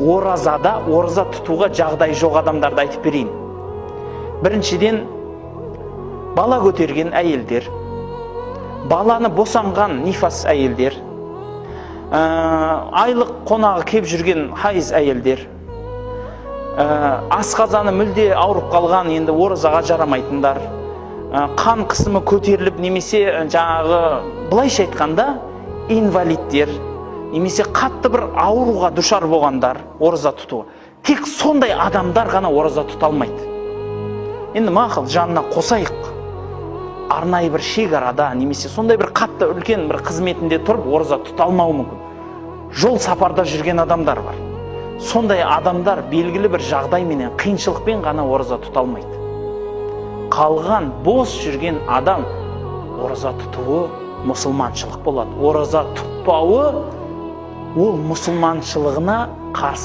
Оразада ораза тұтуға жағдай жоқ адамдарды айтып берейін. Біріншіден, бала көтерген әйелдер, баланы босанған нифас әйелдер, айлық қонағы кеп жүрген хайыз әйелдер, асқазаны мүлде ауырып қалған, енді оразаға жарамайтындар, қан қысымы көтеріліп, немесе жаңағы былайша айтқанда инвалидтер, немесе қатты бір ауруға душар болғандар ораза тұтуға. Тек сондай адамдар ғана ораза тұта алмайды. Енді мақұл, жанына қосайық, арнайы бір шекарада немесе сондай бір қатты үлкен бір қызметінде тұрып ораза тұта алмауы мүмкін. Жол сапарда жүрген адамдар бар. Сондай адамдар белгілі бір жағдайменен, қиыншылықпен ғана ораза тұта алмайды. Қалған бос жүрген адам ораза тұтуы мұсылманшылық болады. Ораза тұтпауы ол мұсылманшылығына қарсы.